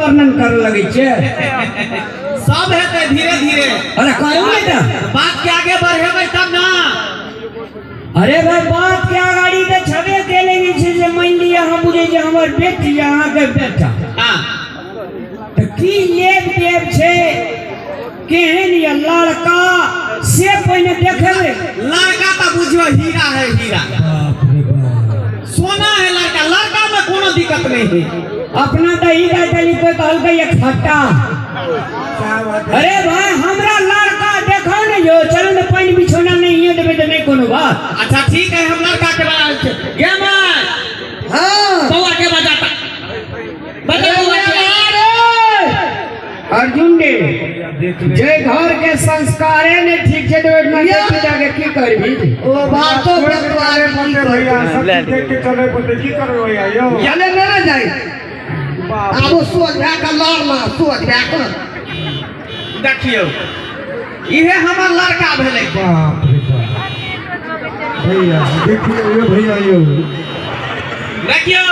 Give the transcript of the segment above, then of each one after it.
वर्णन करऽ लगै छै। सब हेतै धीरे धीरे। अरे करू ने तऽ। बात के आगे बढ़ेबै तब ना। अरे भाई बात के अगाड़ी तऽ छबे केले जे छै से मानि लिअ हम बुझै छी हमर बेटी अहाँके बेटा। हाँ। तऽ की लेब देब छै, केहन यऽ लड़का से पहिने देखेबै। लड़का तऽ बुझियौ हीरा है, हीरा। बाप रे बाप। सोना है लड़का, लड़का में कोनो दिक्कत नहीं है। अपना तऽ ई बात देली कोई कहलकै ये खट्टा। अरे भाई हमरा लड़का देखो ने यो, चलू ने पानि बिछौना नहीं है देबै तऽ नहीं कोनो बात। अच्छा ठीक है, हम लड़का के बजा दै छियै। गे माय। हाँ। बौआ के बजाता। बजा बौआ के। अर्जुन रे, जे घर के संस्कारे ने ठीक छै तऽ ओहिमे बेटी जाके की करबी? ओ बातो बतवा की भैया, सब चीज देख के चले पड़तै, की करबै भैया यौ? चले ने ने जाय। आबो सोझ भए कऽ लड़ना, सोझ भए कऽ। देखियौ, इहे हमर लड़का भेलै। बाप रे बाप। भैया देखियौ यौ, भैया यौ। देखियौ,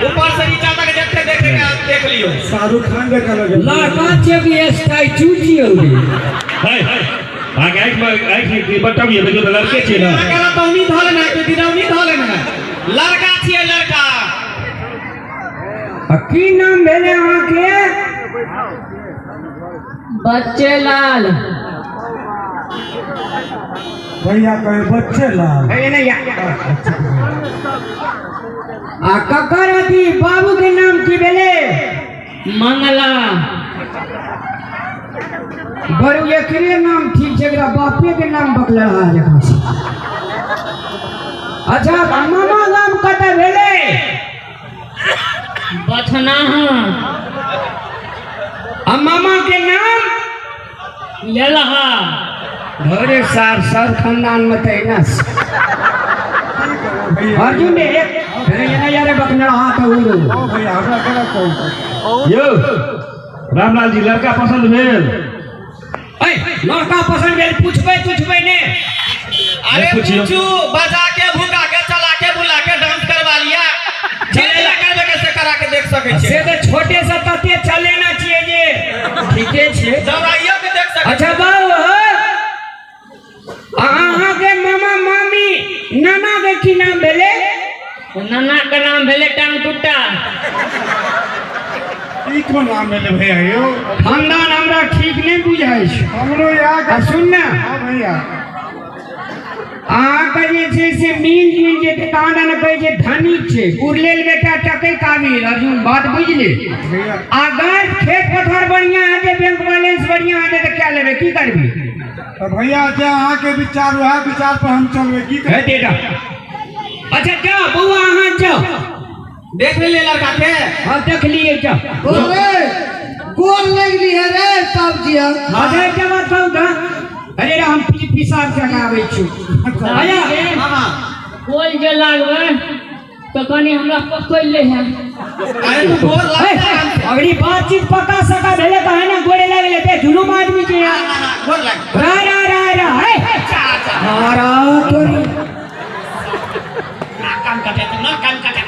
ऊपर से नीचा तक जते देखे के देख लियौ। शाहरुख खान जकाँ लगै। लड़का छै कि स्टैचू छियौ रे? है, अहाँके आँखिमे आँखि बटबियै, देखियौ तऽ लड़के छियै ने। अहाँके रतौनी धऽ लेने है, कि दिनौनी धऽ लेने है? लड़का छियै लड़का। आ की नाम भेलै अहाँके? बच्चे लाल। भैया कहे बच्चे लाल। हे नहीं या। आ ककर अथी बाबू के नाम की भेलै? मंगला। बरू एकरे नाम ठीक छै, एकरा बापे के नाम बकलहा जकाँ छै। अच्छा मामा गाम कतऽ भेलै? बथना। आ मामा के नाम? लेलहा। घरे सार सब खानदान में तऽ एना छै। अर्जुन रे, एक अरे एना यारे बकलहा तऽ उड़ू। ओ भैया, हमरा केना कहू? यौ रामलाल जी, लड़का पसंद भेल? ऐ, लड़का पसंद भेल, पूछबै तुछबै ने। अरे नहीं पूछियो। पूछू, बजा के भुका के चला के बुला के डांस करवा लिया। जे करबे के से करा के देख सकै से छियै। तऽ छोटे से तते चलेना छियै जे ठीके छै। दौड़ाइयो के देख सकै। अच्छा बाबू, अहाँके मामा मामी नाना के की नाम भेलै? नाना के नाम भेलै टांग टूटा। ई कोन नाम भेलै भैया यौ? खानदान हमरा ठीक नहि बुझाइ छै। हमरो याद। आ सुन ने। हाँ भैया। अहाँके जे छै से मिल जुलि जेतै तहन ने कहै छै धनिक छै, उड़लेल बेटा टकै काबिल। अर्जुन बात बुझली? भैया। अगर खेत पथार बढ़िया हेतै, बैंक बैलेंस बढ़िया हेतै तऽ क्या लेबै, की करबी? तऽ भैया जे अहाँके विचार वएह विचार पर हम चलबै, की करबै? हे बेटा। अच्छा जाओ बौआ, अहाँ जाओ। देख लेलियै लड़का के? हाँ देख लिए, जाओ। अरे गोर लगली है रे तब जिया। अच्छा एकटा बात कहू तऽ, अरे रे, हम पिसाब के आबै छी। दादी के हाँ, हाँ। गोल जे लागबै तऽ कनि हमरा पकड़ि ले है। अरे तू गोर लाग। ए, अगली बातचीत पक्का सका भेलै कहे ने गोरे लागले ते जुलूम आदमी छै यार। गोर लाग। रा रा रा रा, हे। अच्छा, अच्छा। रा, तोरी। ना कान काटे, ना कान काटे।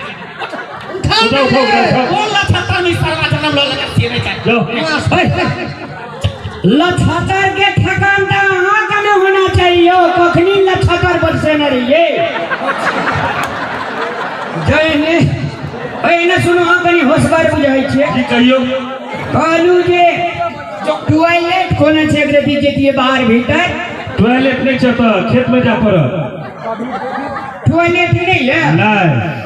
उठा उठाओ, उठाओ, ले। उठाओ। गोर लछतर में सरवा जन्म लऽ लेलक से नहि चाही। जाओ। हे, लछतर के ठेकान तऽ अहाँ के नहि होना चाहिए यौ, कखनी लछतर बरसेने रहियै। जय ने, ए, एने सुनू, अहाँ कनि होशगर बुझाइ छियै। की कहियौ? कहलहुँ जे टॉयलेट कोना छै, एकरे दी जैतियै बाहर भीतर? टॉयलेट नहि छै तऽ खेत में जाय पड़त। टॉयलेट नहि यऽ? नहि।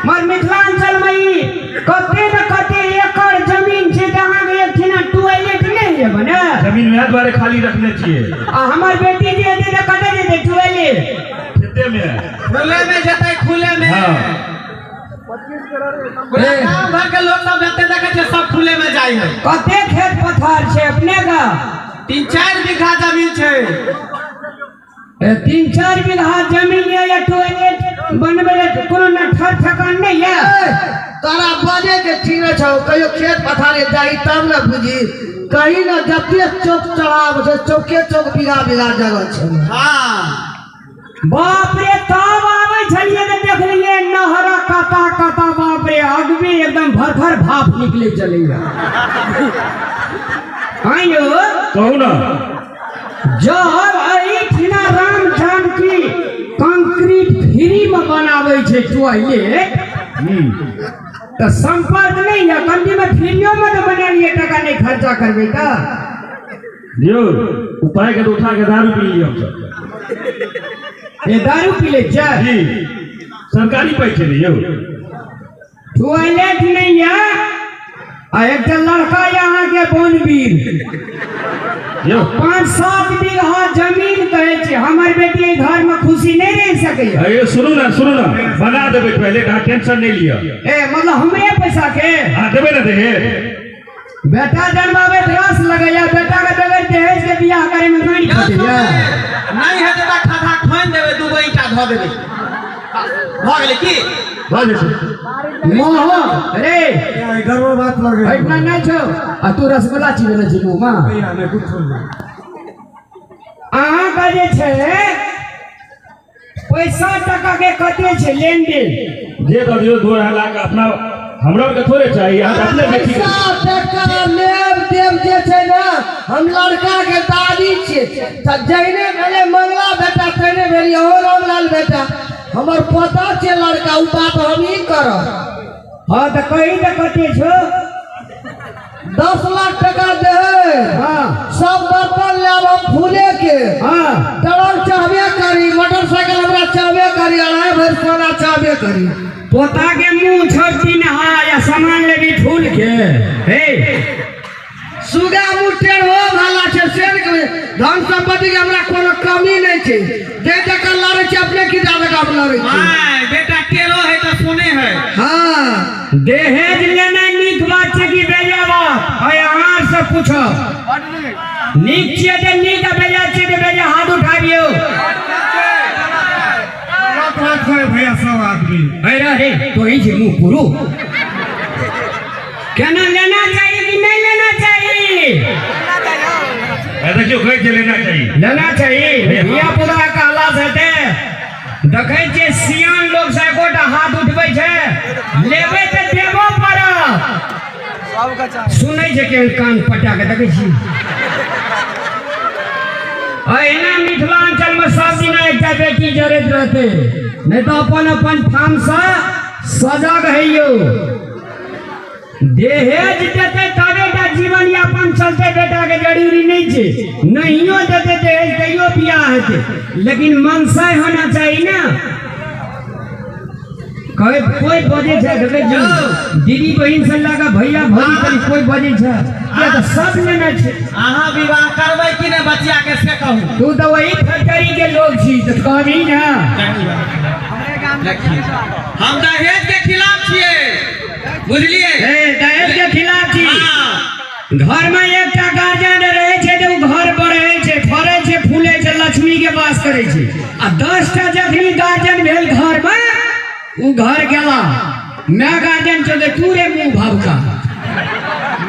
मगर मिथिलांचल में ई कते न कते एकड़ जमीन छै तऽ अहाँके एकठिना टॉयलेट नहि यऽ बने? जमीन वएह दुआरे खाली रखने छियै। आ हमर बेटी जे हेतै तऽ कतऽ जेतै टॉयलेट? खेते में। खुले में जेतै, खुले में। हाँ। पूरा गाँव भर के लोग सब जते देखै छै सब खुले में जाइ है। कते खेत पथार छै अपने का? 3-4 बीघा जमीन छै। ए, 3-4 बीघा जमीन यऽ या टॉयलेट बनबै लए कोनो न ठर ठेकान नहि यऽ? ए, तोरा बजे के ठीक नहि छौ, कहियो खेत पथारे जाही तब ने बुझी। कहीं ने जते चौक चढ़ाव छै, चौके चौक बीघा बीघा जगह छै। हाँ। बाप रे, तब आबै छलियै तऽ देखलियै नहरा कता कता, बाप रे अगबे एकदम भरभर भाप निकले चलैया। आइयो कहू ना, जब एहिठिना राम जानकी कंक्रीट फ्री में बनाबै छै टॉयलेट, तऽ संपर्क नहीं है कंदी में, फ्रीओ में तऽ बनेलियै, टका नहीं खर्चा करबै तऽ यौ उपाय के तो उठा के दारू पी लियै हमसब। ये दारू पी ले छै जी, सरकारी पैसे ने यौ। टॉयलेट नहीं है आ एकटा लड़का यहाँ के बनवीर यौ 5-7 बीघा जमीन कहै छै हमर बेटी एहि घर में खुशी नहीं रह सकैया। अरे सुनू ना, सुनू ना, बना देबै टॉयलेट, अहाँ टेंशन नहीं लिअ। ए मतलब हमरे पैसा के? हाँ देबै ना दहेज। बेटा जन्माबै रस लगैया, बेटा के देबै दहेज के बियाह करे में मारि खटैया। नहीं हेतै तऽ खधा खोनि देबै, 2 गो ईंटा धऽ देबै, भऽ गेलै की? भऽ जेतै। मोह रे गड़बड़ बात लगे एहिना नहीं छौ। आ तू रसगुल्ला चिबेने छी मुँह में? भैया नहीं कुछो नहीं। अहाँके जे छै पैसा टका के कते छै लेन देन? जे दऽ दियौ 2-2.5 लाख, अपना हमरा आरके थोड़े चाही, अहाँ अपने बेटी के। पैसा टका लेब देब जे छै ने, हम लड़का के दादी छियै, तऽ जहिने भेलै मंगला बेटा तहिने भेलै अहो रामलाल बेटा, हमर पोता छै लड़का, ओ बात हम ही करब। हाँ तऽ कही तऽ कते छौ? 10 लाख टका दे। हाँ। सब बर्तन लेब हम फूले के। हाँ। ट्रक चाहबे करी, मोटरसाइकिल हमरा चाहबे करी, 2.5 भरि सोना चाहबे करी। पोता के मुँह छौ 3 हाथ या सामान लेबी फूल के। हे सुगा मुँह टेढ़ हो भला छै से ने कहबै। धन संपत्ति के हमरा कोनो कमी नहीं छै, जे जकर लड़ै छै अपने की जादे हम लड़ै छी। My बेटा टेढ़ो है तऽ सुने है। हाँ। दहेज लेना नीक बात छै कि बेजा बात? अरे अहाँ से पूछो, नीक छियै तऽ नीक आ बेजा छियै तऽ बेजा, हाथ उठाबियौ। बात है भैया सब आदमी। अरे रे तो ही छै मुँह पुरु। केना लेना चाहिए कि नहीं लेना चाहिए? देखियौ कहै छै लेना चाहिए। लेना चाहिए। धिया पुता कहला से हेतै, देखै छियै सियान लोग से एकोटा हाथ उठबै छै, लेबै तऽ देबो पड़त। सुनै छै केहन कान पटा के देखै छी। अहिना मिथिलांचल में सब दिना एकटा बेटी जरैत रहतै, नहीं तऽ अपन अपन ठाम से सजग हैयौ। दहेज देतै तबे टा जीवन यापन चलतै बेटा के, जरूरी नहीं छै। नहियो देतै दहेज तैयो बियाह हेतै, लेकिन मनसाय होना चाहिए ना। कोई कोई बजै छै देखै छी दीदी बहिन से लऽ कऽ भैया भौजी तक कोई बजै छै, किया तऽ सब लेने छै। अहाँ विवाह करबै कि नहि बचिया के से कहू? तू तऽ वही फैक्ट्री के लोग छी तऽ कहबी ना। हम दहेज के खिलाफ छियै, बुझलियै? ए दहेज के खिलाफ छी। हाँ। घर में एकटा गार्जियन रहै छै तऽ ओ घर बढ़ै छै, फड़ै छै, फूलै छै, लक्ष्मी के वास करै छै। आ 10टा जखनी गार्जियन भेल घर में, ओ घर गेला मैं गार्जियन छौ तऽ तू रे मुँह भबका।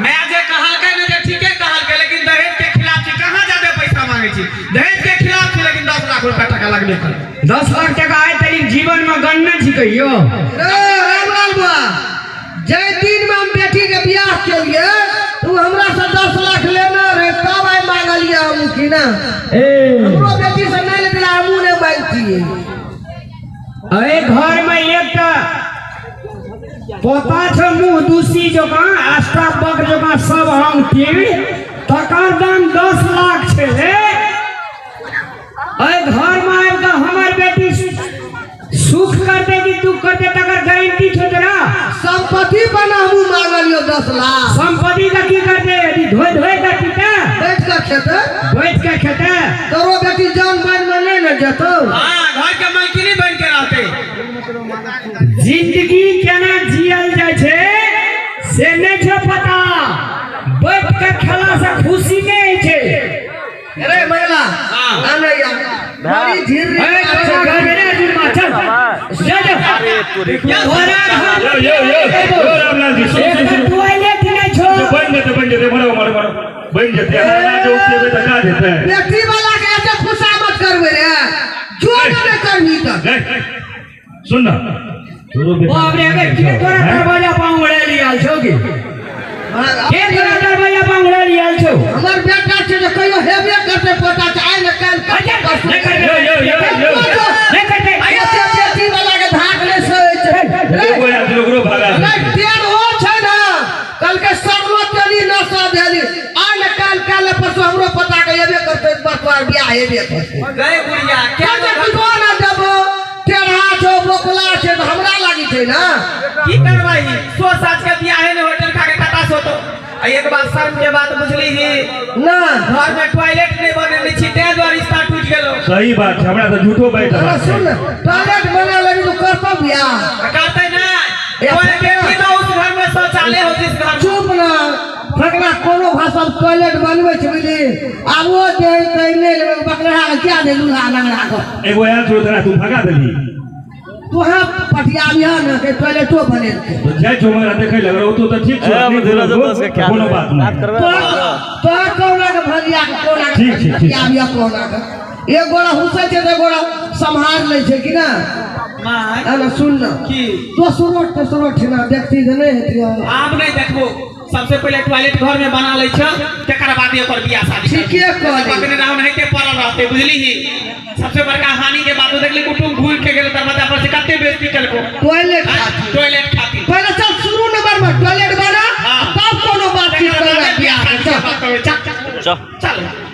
मैं जे कहलकै ने जे ठीके कहलकै, लेकिन दहेज के खिलाफ छी। कहाँ जादे पैसा मांगे छी? दहेज के खिलाफ छी, लेकिन 10 लाख रुपया टका लगबे करतै। 10 लाख टका आइ तक जीवन में गणना छी कहियो? रे रामलाल बुआ, जे दिन में हम बेटी के बियाह केलिए तू हमरा से 10 लाख लेना रहे, तब आइ मांगलिए हम की ना? ए हमरो बेटी से नहीं लेते, हमहूँ नहीं मांगतिए। अरे घर में एकटा पोता छौ मुँह दूसी जकाँ, अष्टावक्र जकाँ सब हम टेढ़, तकर दाम 10 लाख छै। अरे घर में आबि कऽ हमर बेटी सुख करतै कि दुख करतै तकर गारंटी छौ तोरा? संपत्ति पर हमहूँ मांगलियो 10 लाख। संपत्ति का की करतै? यदि धोइ धोइ कऽ पीतै? बैठ कऽ खेतै। बैठ कऽ खेतै। तोरो बेटी जान बन में नहीं ने जेतौ। हाँ, घर के मालकिनी बन के रहतै। जिंदगी केना जियल जाइ छै से नहीं छौ पता। बैठ कऽ खेला से खुशी नहीं होइ छै। अरे महिला, आने यार। बड़ी धीर रे। अरे तोरा घर में रे जुर्मा, चल। जा, जा। तोरा घर यो, यो, यो, यो, रामलाल जी, सुन, सुन, सुन। एक टॉयलेट नहीं छौ। बनि जेतै, बनि जेतै, मरो, मरो, मरो। बनि जेतै, अहाँ जे उपजेबै तऽ का जेतै? बेटी वाला के ऐसे खुशामद करबै रे, जो नहि सुन ना, तोरो बेटा बाप रे, अगर के तोरा हैं? दरवाजा पाँव उड़ा लियाल छौ की? के तोरा दरवाजा पाँव उड़ा लियाल छौ? हमर बेटा छै जे कहियो हेबे करतै पोता छै, आइ ने काल्हि अच्छा, करतै। नहि करबै। यो यो यो यो। नहि करबै। एते बेटी वाला के धाक नहि सहै छै। एगो आयल छलै, ओकरो भगा नहि, देलकै। टेढ़ ओ छै ने, कहलकै सरलो तेली नशा भेली, आइ ने काल्हि, काल्हि ने परसू हमरो पता के हेबे करतै, बस बियाह हेबे करतै। गए बुढ़िया, क्या क्या जे तू ना देबो, टेढ़ा छौ, बोकला छै, तऽ हमरा लागी छै ना। की करबै? सो साँझ के बियाहे ने होटल खा के कता सोतो। आ एक बात शर्म के बात बुझली ही? ना। घर में टॉयलेट नहीं बनेने छी, तें दुआरे रिश्ता टूट गेलो। सही बात छै, हमरा तऽ झूठो बैठ अरे सुन, टॉयलेट बना लेबी तू करतौ बियाह? करते ना। ए, कोई फकरा। बेटी तो उस घर में शौचालय हो जिस घर में। चुप ना फकरा, कोनो भाषा में टॉयलेट बनबै छै बुझली, आब ओ जे तऽ नहि लेबै बकरा के, क्या दे लूल्हा लंगड़ा के। एगो आयल छलै तोरा, तू भगा देलही। तोहाँ पटियाबिह ने के टॉयलेटो बनेलकै। तो जाइ छौ मगर देखै लग रहो तो ठीक छौ, ए, नहि धीरज बोलबो, दोस्त के क्या कोनो बात नहि। तोरा तोरा कोना के भरिया के कोना के ठीक छै, ठीक छै। पटियाबिह कोना के, एक गोड़ा हुसै छै तऽ एक गोड़ा सम्हार लै छै कि ना? माय। अरे सुन ना। की? दोसरो तेसरो ठिना देखती तऽ नहि हेती। आब नहीं देखबो, सबसे पहले टॉयलेट घर में बना लै छ, तकर बाद ओकर बियाह शादी करबै। ठीके कहली। पकड़ने रहो नहीं ते पड़ल रहते बुझली ही। सबसे बड़का हानि के बात देखली, कुटुम घूर के गेल दरवाजा पर से, कते बेइज्जती केलको। टॉयलेट खातिर। टॉयलेट खातिर। पहिले चल शुरू नंबर में टॉयलेट बना, हाँ। तब कोनो बातचीत तकर करबै बादे बियाह के। शादी के चल। बात करबै। चल। चल। चल।